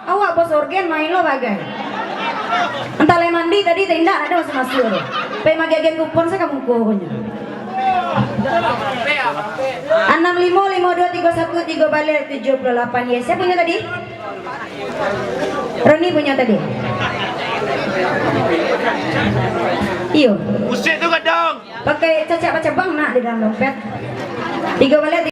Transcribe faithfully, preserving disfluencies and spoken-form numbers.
Awak bos orgen main lo bagai. Antah lai mandi tadi, teh indak ado masuak-masuak tu. Pai magiah-giah kupon sajo ka muko ko nyo. Anam limo limo dua tigo satu tigo baleh tujuah puluah lapan. Yes, sia punyo tadi? Roni punyo tadi. Iyo. Musik tu gadang. Pakai cacak bacabang nak di dalam dompet. Tigo baleh.